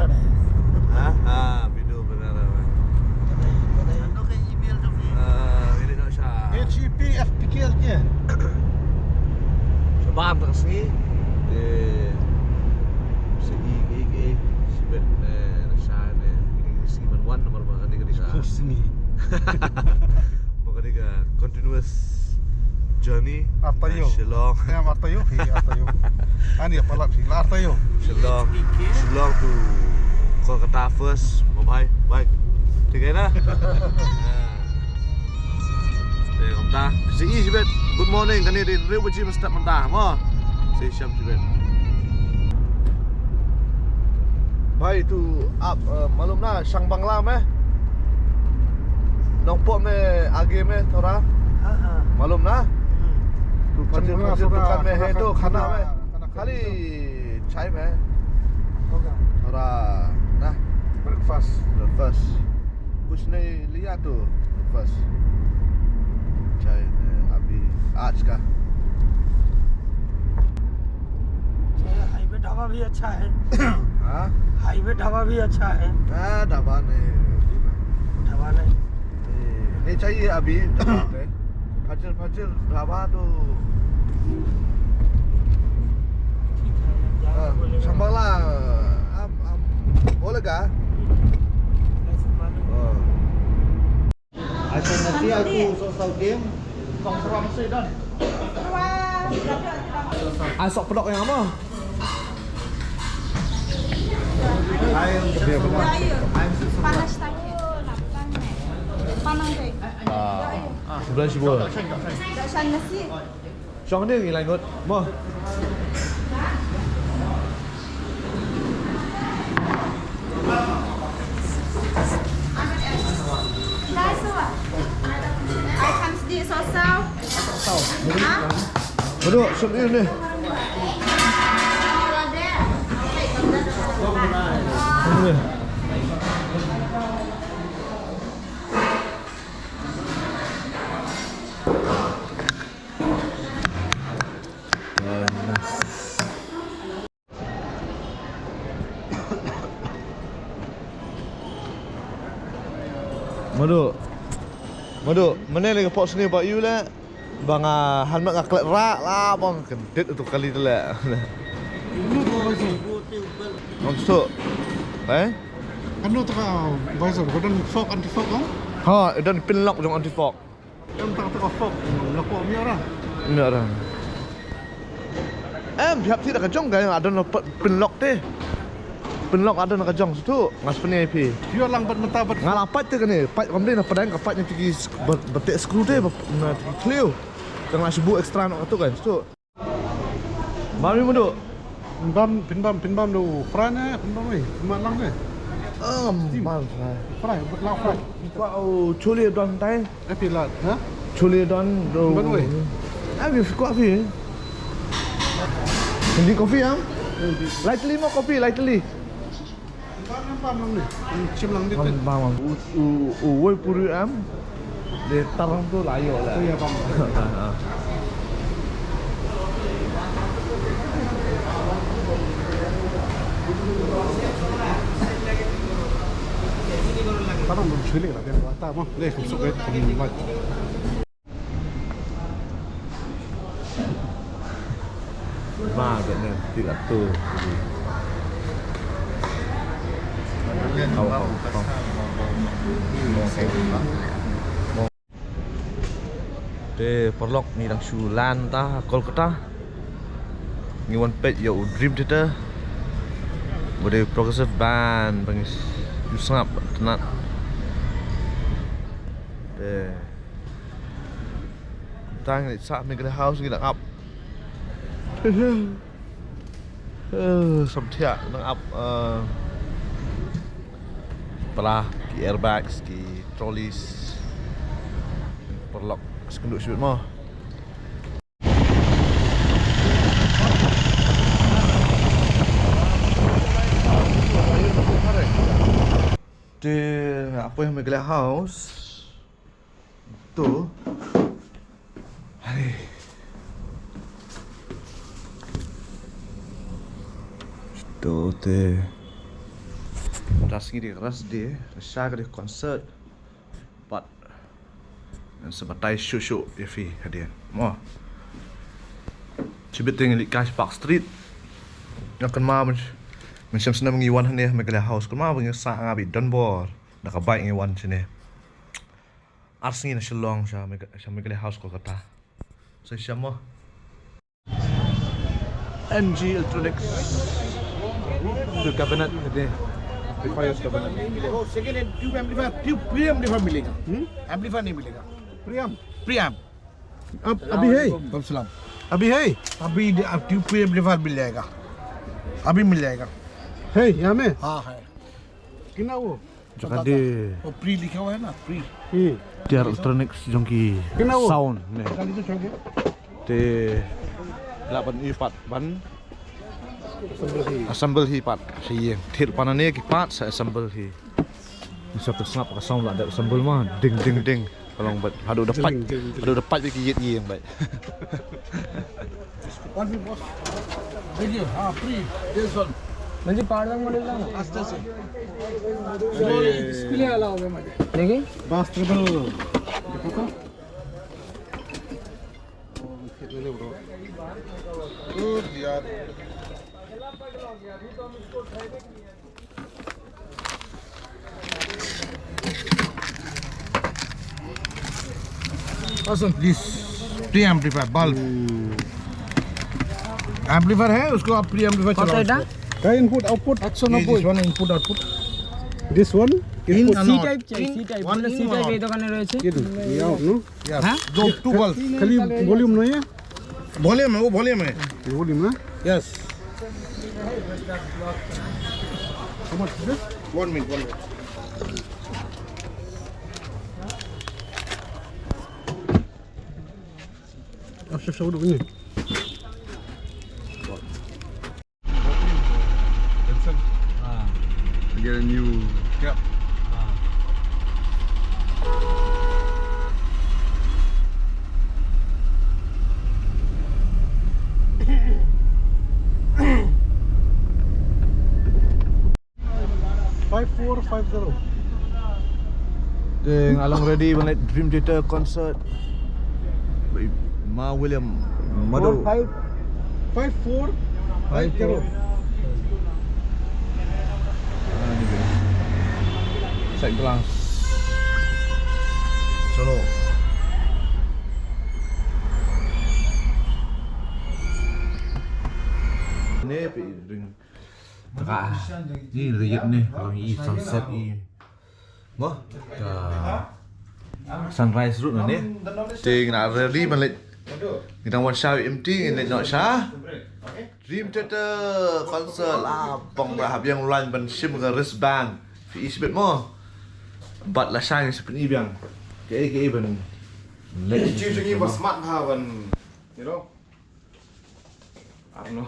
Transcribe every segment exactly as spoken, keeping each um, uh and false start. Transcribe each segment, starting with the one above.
Ha? Ha, video benar apa? Ano kay email to, Pi? Ah, ini nak sya. H E P F P K L K. Shabam tak sngi. Te sngi, sngi, sngi. Sibet, eh, nak sya ne. Ini sngi ban wan nomor ba kani kani ka. Sngi. Ba kani ka continuous journey. Artayo. Shillong. Ya, Artayo. Hi, Artayo. Ani apa lagi? La Artayo. Shillong. Shillong to Kolkata first. Bye bye. Bye. Tiga na. Te kumta. Sigi sibet. Good morning. Kani di riu baji mesti mentah. Mo. Sigi siam sibet. Bhai, tu ap, eh, malum na, Shang Bangla me. Nongpoh me, age me, thora. Malum na. Tu Shang Bangla, dukan me hai to, khana me. Khali chai me. Thora na. Breakfast. Breakfast. Kuch nahi liya to breakfast. Chai ne abhi aaj ka. ये हाईवे ढाबा भी अच्छा है। हाँ? हाईवे ढाबा भी अच्छा है। हाँ, ढाबा नहीं। ढाबा नहीं। नहीं, नहीं चाहिए अभी ढाबा पे। फजर, फजर ढाबा तो, ठीक है, यहाँ हाँ, बोलेगा। संभाला, हम, हम बोलेगा। हम्म। ऐसे मालूम। हाँ। Ai sok nasi aku sok saw game. Ai sok pedok yang apa? Panas tak? Panas tak? Ah, sebelah sini. Tak sana sih. Shong ne ngi lai ngut mo. Dai so. Ai kham sdi so so. Ha? Bedo shon ne. Madu. Madu, mane lagi pok sini ba yu le. Ba nga hanmat nga klet ra la bang kendit tu kali tu le. Om su. Eh? Anu tu ka visor, ka don fog, anti fog kan? Ha, don pin lock jong anti fog. Em, tang tang ka fog, nga pok miara. Miara. Em, biap ti da ka jong ka, adon pin lock te. Pin lock adon ka jong situ, nga spene pi. Pio lang bat mata bat. Nga la pat te kane, pat kam dei na padang ka pat nya tiki bat te screw te, na tiki clew. Tang la sibu extra nok tu kan situ. Bam ni mudu. Pynbam, pynbam, pynbam do fry ne, pynbam ni, pynbam lang ne. Um, bam fry. Fry, but lang fry. Kwah u chuli don tai. Eh, pilat, ha? Chuli don do. Pynbam wei. Ah, kwah pi. Hindi coffee am? Lightly mo coffee, lightly. Bam, bam, bam, bam. Chim lang dit. Bam, bam, bam. U, u, u, woi puri am. De tarang tu layo la. Oh, ya, bam. Tarang tu chili la, dia kata, bam. Deh, kum suket, kum mat. Ba, bad ne, ti la tu. Au, au, au. Te paralok ngi dang shu lan ta Kolkata. Ngi wan peit ïa u Dream Theater. Ba dei progressive band ba ngi shu sngap tynnat. Te Tang ni sa Meghalaya House ngi dang ap. Eh, samthiah dang ap, eh, pala ki airbags, ki trolleys. Paralok, sa kynduh shibit mo. Te nga poi ha Meghalaya House. To. Hai. To te. Ka sngi dei ka rest day, ka sha ka dei ka concert. Pat ngan sa batai shuh shuh ïa phi hadien. Mo. Shibit te ngi leit kai sha Park Street. Nga kynmaw ban, ban shem snem ngi wan hangne Meghalaya House. Kynmaw ba ngi sah nga bad i Donbor. Da ka bike ngi wan shane. Ar sngi na Shillong sha Megha-, sha Meghalaya House Kolkata. Sa shem mo. M G Electronics. The cabinet, the amplifiers cabinet. वो सेकंड हैंड ट्यूब एम्पलीफायर, ट्यूब प्री एम्पलीफायर मिलेगा। हम्म? एम्पलीफायर नहीं मिलेगा। प्रीएम्प। प्रीएम्प। अब अभी है? वालेकुम सलाम। अभी है? अभी दे-, अब ट्यूब प्री एम्पलीफायर मिल जाएगा। अभी मिल जाएगा। है यहाँ में? हाँ, है। कितना वो? Jaka de वो प्री लिखा हुआ है ना, प्री। Hmm. Tiar Electronics jong ki sound ne. Te lah ban ïoh pat ban assemble hi pat sha ïing. Thied pat nangne ki part sa assemble hi. Sa pyrshang ka sound lah dep assemble ma ding ding ding. Ka long bad haduh da pait, haduh da pait ki ïit ïing bad. One minute, boss. देखिए, हाँ, प्री, this one। मुझे पार्ट वन मॉडल लाना। आस्ते से। इसके लिए अलाउ है मुझे। देखिए। बास ट्रेबल। देखो तो। दूर यार। Listen, this pre amplifier bulb. Amplifier है, उसको आप pre amplifier चलाओ। का इनपुट आउटपुट? This one input output. This one? In and out. C type चाहिए, C type। One in, one out। এই দোকানে রয়েছে। Yes। হ্যাঁ? Two bulbs। খালি ভলিউম নয়? ভলিউম, ও ভলিউম। ভলিউম না? Yes। How much is this? One minute, one minute। Get a new cap. Five four five zero. Ding, along ready ban leit Dream Theater concert. Ma William, madu. Five, five four five zero. Side glass. Solo. Ne pi ring. Teka. Ni ri ïit ni, kalau i sunset i. Mo, ka sunrise route na ni. Te ngi na ready ban leit. Ngi dang wan sha M T, ngi leit noh sha Dream Theater concert la bang ba hap ïeng line ban shim ka wristband. Phi i shibit mo. Bad la sha ngi sa pyni biang. Kaei kaei ban leit. Ju ju ngi ba smart ha ban, you know. I don't know.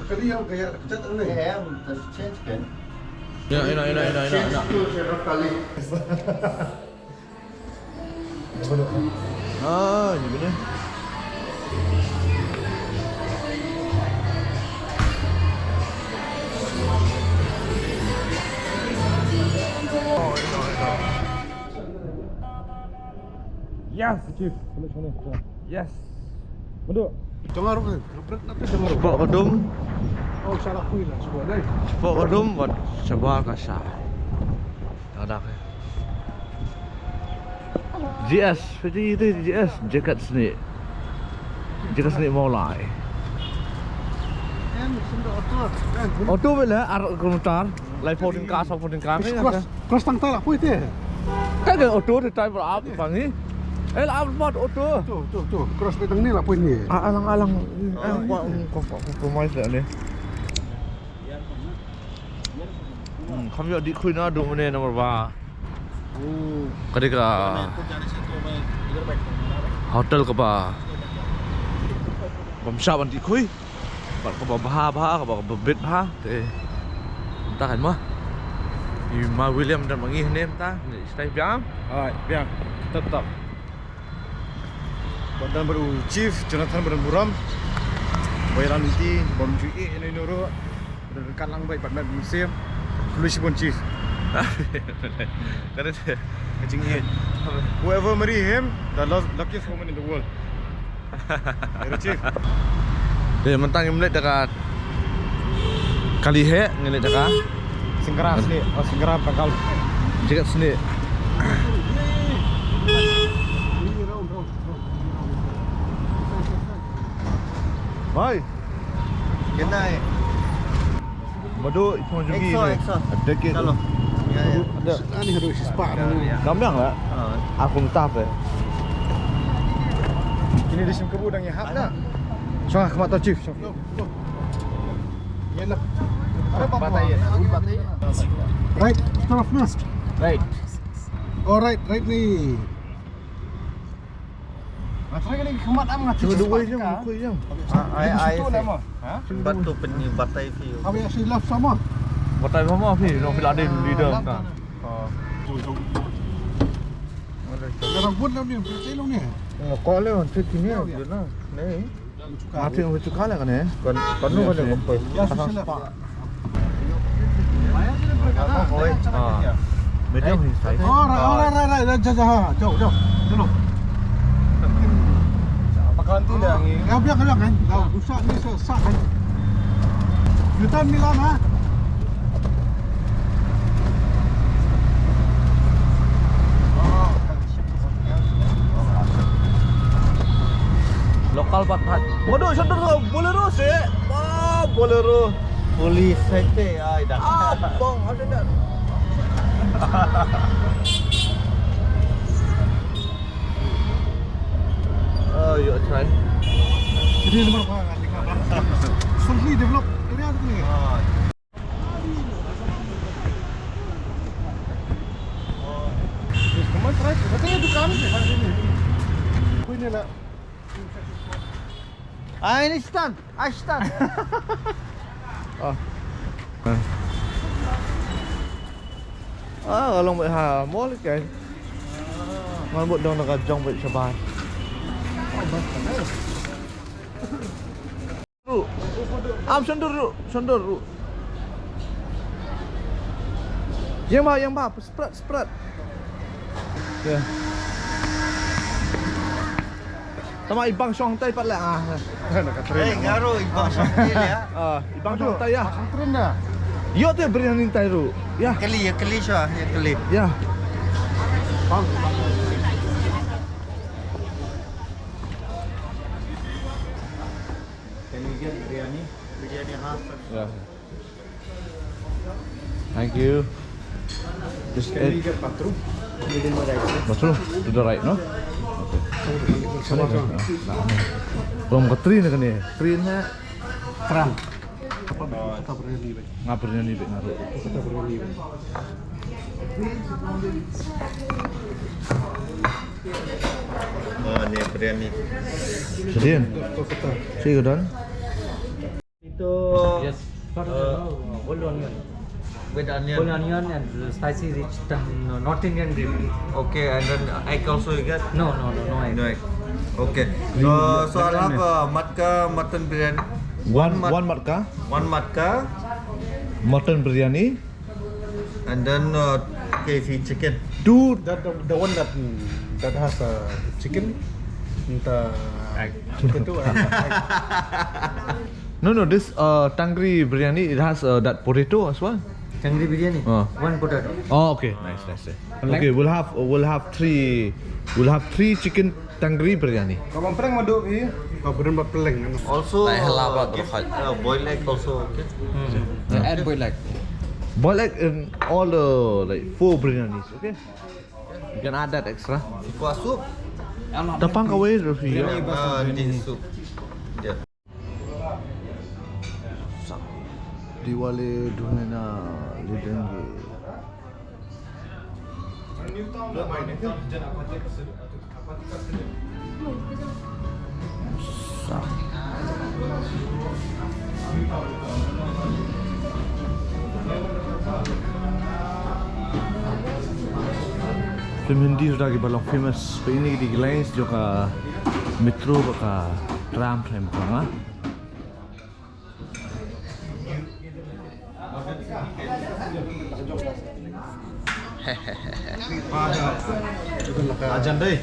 Ka dei ïa ka ïa ka jait ne. Ïa, ïa, ïa, ïa, ïa, ïa, ïa. Ah, ni bini. Yes, chief. Yes. Madu. Jong nga ruh, eh, ka bret na tu jong nga ruh. Spot ka dum. Oh, sha la poi la, spot dai. Spot ka dum, wat shabar ka sha. Ada ke. G S, phi ïohi G S, jaket snieh. Jaket snieh Mawlai. Em, sim da auto. Auto bela ar kilometer. Lai fourteen ka, sa fourteen ka. Cross, cross tang ta la poi te. Ka ga auto te tai ba ap pang ni. Eh, la ap ba auto. Tu, tu, tu. Cross pe tang ni la poi ni. Ah, alang, alang. Ah, ko, ko, ko, compromise la ni. Hmm, kham ïoh dih khuid na du mane number ba. Ka dei ka hotel kaba bym shah ban dih khuid. Bad kaba bha bha, kaba, kaba bit bha. Te mynta kan mo. I Ma William don ma ngi hangne mynta. Ngi stay biang. Alright, biang. Tep tep. Bad don bad u Chief Jonathan Baranburom. Ba ïalam lynti, bym ju ïeh ïano ïano ruh. Kan lang bai pat met museum. Kuli shibun chief. Ka dei ka jingïeit. Whoever marry him, the lo- luckiest woman in the world. Era chief. Te mynta ngim leit da ka kali he, ngim leit da ka Singara sini, oh Singara pangkal. Jagat sini. Bye. Kenai. Madu, iphong jugi. Exo, ni. Exo. Ada ke. Chalo. Ya, ya. Ada. Ani harus ispak. Ya, ya. Nambiang lah. Ah. Aku mentah pe. Ini di sim kebu dang ya hap dah. Shong, aku mat tau chief. Shong. Batai ya. Batai. Right, turn off mask. Right. Alright, right ni. Nga try kali khmat am nga. Cuba dua jam, dua jam. Ah, ai, ai. Cuba tu peni batai view. Abi ashi love sama. Batai sama view, no fil adin leader ka. Oh. Ada rambut lah ni, percaya lo ni. Oh, kau le, tu sini aja lah. Ni. Mati, mati cuka lah kan eh. Kan, kan ni kan. Ya, susah lah. Oi, ah. Medium hi size. Oh, right, oh, right, right, right, right, jauh, jauh, ha, jauh, jauh, jauh. Bakalan tu dah ni. Ya, biar, biar kan. Dah rusak ni, sa- sak kan. Yutan ni lah, ha. Local pat pat. Madu, shon tu Bolero se. Wah, Bolero. Police safety, ai dah. Ah, bong, ada dah. Oh, you try. Ini nomor berapa? Fully developed area tu ni. Ah. Come on, try. Katanya dukan ni. Aku ini nak. Ah, ini stand. Ah, stand. Ah. Ah, ka long beit ha mall kan. Ngan bud dong na ka jong beit shabar. Ruh. Am shon dur ruh, shon dur ruh. Ïeng ba, ïeng ba, sprat, sprat. Ya. Tama i bang shong tai pat la ah. Na ka train. Eh, nga ruh i bang shong tai ya. Ah, i bang shong tai ya. Shong train da. Ïoh te biryani tai ruh. Ya. Kali ya, kali sha, ya kali. Ya. Bang. Can we get biryani? Biryani half. Yeah. Thank you. Just Can we add get bathroom? Bathroom to the right, no? Okay. Sama, sama. Belum ke train kan ni? Train na. Tram. Apa biryani? Nga biryani beit nga ruh. Kata biryani beit. Oh, ni biryani. Sedin. Kata. Sih, udah. Itu, yes. Uh, whole onion. With onion. Whole onion and spicy rich, uh, North Indian gravy. Okay, and then egg also you get? No, no, no, no egg. No egg. Okay. So, so I'll have a matka mutton biryani. One, one matka. One matka. Mutton biryani. And then, uh, K F C chicken. Two. That, the, the one that, mm, that has a chicken, the potato and egg. No, no, this, uh, tangri biryani, it has, uh, that potato as well. Tangri biryani? Uh. One potato. Oh, okay, nice, nice, nice. Okay, we'll have, we'll have three, we'll have three chicken tangri biryani. Ka bang prank madu hi. Ka brin ba pleng. Also, uh, give, uh, boiled egg also, okay? Hmm. Add boiled egg. Boiled egg in all the, like, four biryanis, okay? You can add that extra. Kuah soup. Tapang kawei ruh. Biryani, uh, soup. Yeah. Diwali dunena lidenge. Film Hindi suda ki ba long famous, ba ini ki lines jong ka metro bad ka tram, tram ka nga. Ajan dei.